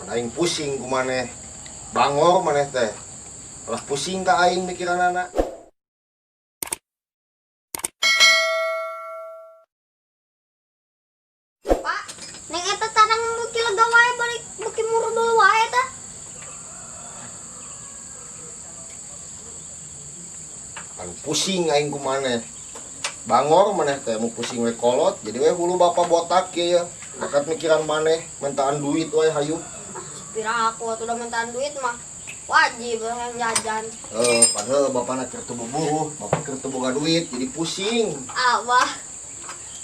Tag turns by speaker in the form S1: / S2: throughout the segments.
S1: Aing pusing ku maneh. Bangor maneh teh. Malah pusing ka aing mikiranana.
S2: Pak, neng eta tarang beuki lega wae balik beuki murudul wae tah.
S1: Pan pusing aing ku maneh. Bangor maneh teh mau pusing we kolot, jadi we hulu bapak botak ye ya. Bakat mikiran maneh, mentaan duit wae hayu.
S2: Pira aku atuh udah mintaan duit mah wajib yang jajan.
S1: Padahal bapakna keur teu buburuh, bapak keur teu boga duit, jadi pusing.
S2: Abah.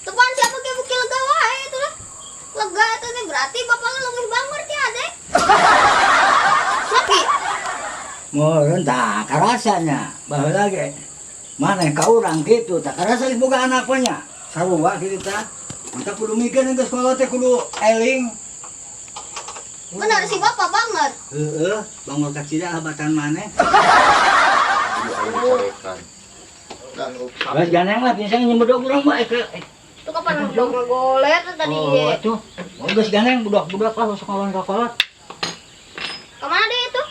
S2: Tepan siapa ge beuki lega wae itu lah. Lega itu teh berarti bapaknya lebih bangor ti ade. Laki.
S3: Meureun tah karasanya baheula ge. Maneh ka urang kitu tah karasa geus boga anak mah nya. Sarua kitu tah. Mantap kudu mikir geus kolot teh kudu eling.
S2: Bener si bapak bangor.
S3: Heeh, bangor kacida abatan maneh.
S1: Jadi aing dicarekan. Dan
S3: Geus ganeng lah pisan nyemedog urang mah
S2: Itu kapan udah ngegoler tadi
S3: Oh,
S2: ye.
S3: atuh. Oh, geus ganeng budak-budak lah sok ngelawan ka kolot.
S2: Kemana deh itu?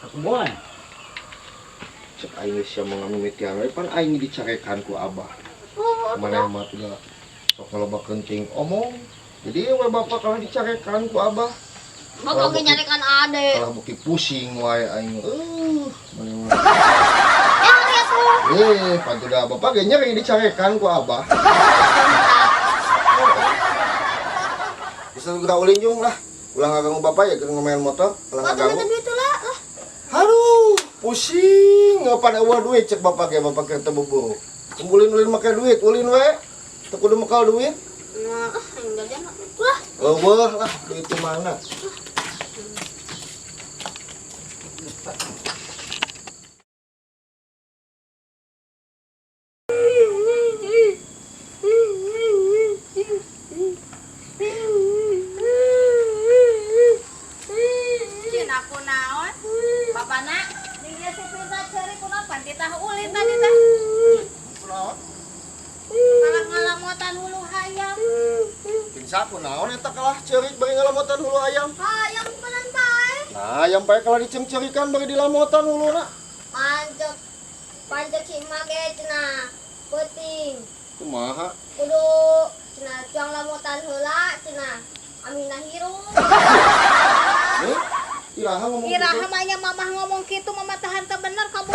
S3: Aku boy.
S1: Cek aing geus sia ngamimitian we pan aing dicarekan ku abah.
S2: Oh,
S1: Maneh mah tuh sok ngaloba kencing omong. Jadi we bapak kalau dicarekan ku abah.
S2: Bapak ge nyarekan ade.
S1: Kalah beuki pusing wae aing. Maneh mah.
S2: Ya hari atuh.
S1: Pan tuh bapak ge nyeri dicarekan ku abah. Bisa segera ulin jung lah. Ulah ngaganggu bapak ya keur ngemain motor, ulah
S2: Waktu
S1: ngaganggu.
S2: minta duit lah lah.
S1: Aduh, pusing ngapan eueuh duit cek bapak ge bapak keur teu buburu. Ulin-ulin make duit, ulin we. Teu kudu mekal duit.
S2: Nah, ah, yang jajan lah.
S1: Eueuh lah, duit di mana?
S4: Cin aku naon? Bapana ning ieu si Pinta ceurik kunaon pan titah ulin tadi teh. Malah ngalamotan hulu hayam.
S1: Pinsa kunaon eta kalah ceurik bari ngalamotan hulu hayam.
S2: Hayam penan pae.
S1: Nah, hayam pae kalah dicengcerikan bari dilamotan huluna.
S2: Pancek. Pancek si emak ge cenah. Peuting.
S1: Kumaha?
S2: Kudu cenah cuang lamotan heula cenah. Amina hirup.
S1: Iraha ngomong
S4: Iraha
S1: gitu.
S4: mah nya mamah ngomong kitu mamah teh henteu bener kamu.